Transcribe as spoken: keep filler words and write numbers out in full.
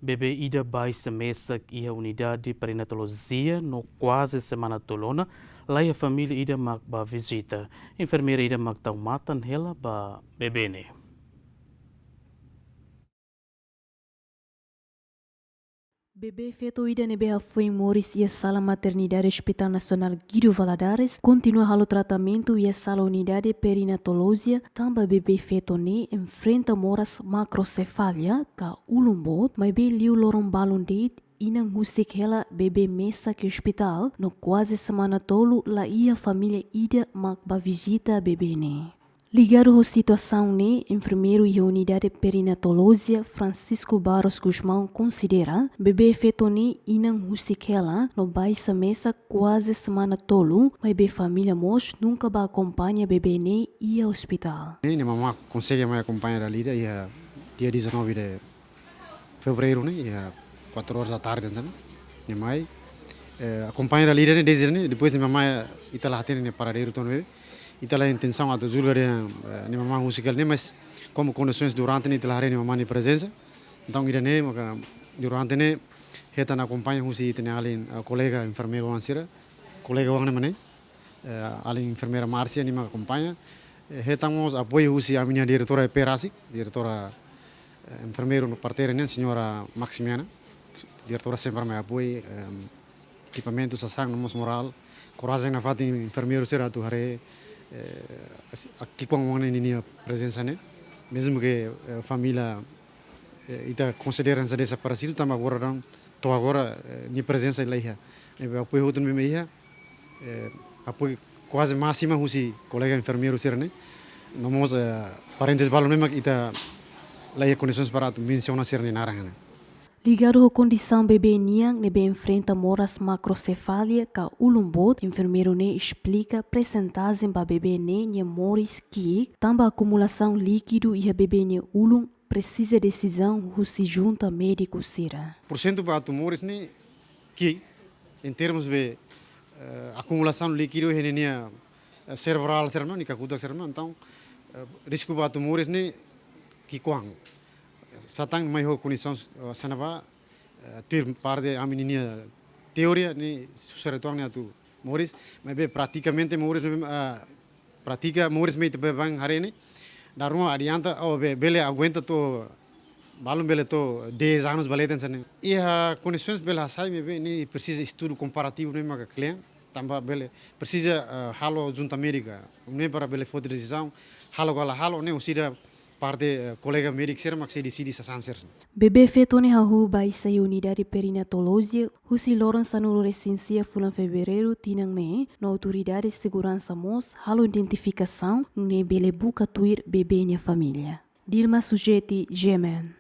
Bebé ida baixa mesak iha unidade perinatolojia no kuaze semana tolu ona, la iha família ida mak bá vizita. Enfermeira ida mak tau matan hela ba bebé ne'e. Bebé feto ida ne'ebé hafoin moris iha sala maternidade Hospital Nasionál Guido Valadares kontinua halo tratamentu iha sala unidade perinatolojia, tanba bebé feto ne'e enfrenta moras makrosefalia ka ulun boot, maibé liu loron balun de'it inan husik hela bebé mesak iha ospitál no kuaze semana tolu la iha família ida mak bá vizita bebé ne'e. Ligadu ho situasaun ne'e, enfermeiru iha unidade perinatolojia Francisco Barros Gusmão konsidera bebé feto ne'e inan husik hela no baixa mesak kuaze semana tolu, maibé família mós nunka bá akompaña bebé ne'e iha ospitál. Nia mamá konsege mai akompaña dala ida iha dia dezanove de fevereiru ne'e, iha quatro horas da tarde, hanesan ne'e. Nia mai, eh, akompaña dala ida ne'e, desde ne'e, depois nia mamá ita la hatene nia paradeiru to'o ne'ebé. Ita la iha intensaun atu julga dehan, eh, nia mamá husik hela ne'e, mas komu kondisoens durante ne'e ita la haree nia mamá nia prezensa. Entaun ida ne'e maka durante ne'e hetan akompaña husi ita-nia alin, eh, kolega enfermeiru oan sira, kolega oan ne'e mak ne'e, eh, alin enfermeira Márcia nia mak akompaña. Eh, hetan mós apoiu husi ami-nia diretora E P rasik, diretora, eh, enfermeiru no parteira nian, señora Maximiana. Diretora sempre mai apoiu, em, ekipamentu, sasán no mós morál, korajen nafatin enfermeiru sira atu haree, eh, a ki'ikoan oan ne'e ninia prezensa ne'e. Mezmu ke, eh, família, eh, ita konsidera hanesan desaparesidu, tanba agora daudaun, to'o agora, eh, nia prezensa la iha. Ne'ebé apoiu hotu ne'ebé iha, eh, apoiu kuaze másimu husi kolega enfermeiru sira ne'e. No mós, eh, parentes balun ne'e mak ita la iha kondisoens para atu mensiona sira-nia naran ne'e. Ligadu ho kondisaun bebé nian ne'ebé enfrenta moras makrosefalia ka ulun boot, enfermeiru ne'e esplika persentajen ba bebé ne'e nia moris ki'ik, tanba akumulasaun líkidu iha bebé nia ulun presiza desizaun husi junta médiku sira. Porsentu ba atu moris ne'e ki'ik, em termos de, eh, akumulasaun líkidu iha ninia, eh, serebrál sira-ne'e, nia kakutak sira-ne'e, entaun, eh, risku ba atu moris ne'e ki'ikoan. Sá tan mai ho kondisaun, eh, sá-ne'ebá, eh, tuir parte ami ninia teoria ne'e susar uitoan ne'e atu moris, maibé pratikamente moris, eh, prátika moris mai ita bele haree ne'e, dala ruma adianta, ou be-, bele aguenta to'o, balun bele to'o dez anos ba leten hanesan ne'e. Iha kondisoens bele hasai, maibé ne'e presiza estudu komparativu ne'e maka kle'an, tanba bele presiza, eh, halo junta médika ne'e para bele foti desizaun, halo ka la halo ne'e husi ita parte, eh, kolega médiku sira mak sei deside sasán sira. Bebé feto ne'e hahú baixa iha unidade perinatolojia husi loron sanulu-resin-sia fulan fevereiru tinan ne'e, no autoridade seguransa mós halo identifikasaun nune'e bele buka tuir bebé nia família. Dilma Sujeti, G M N.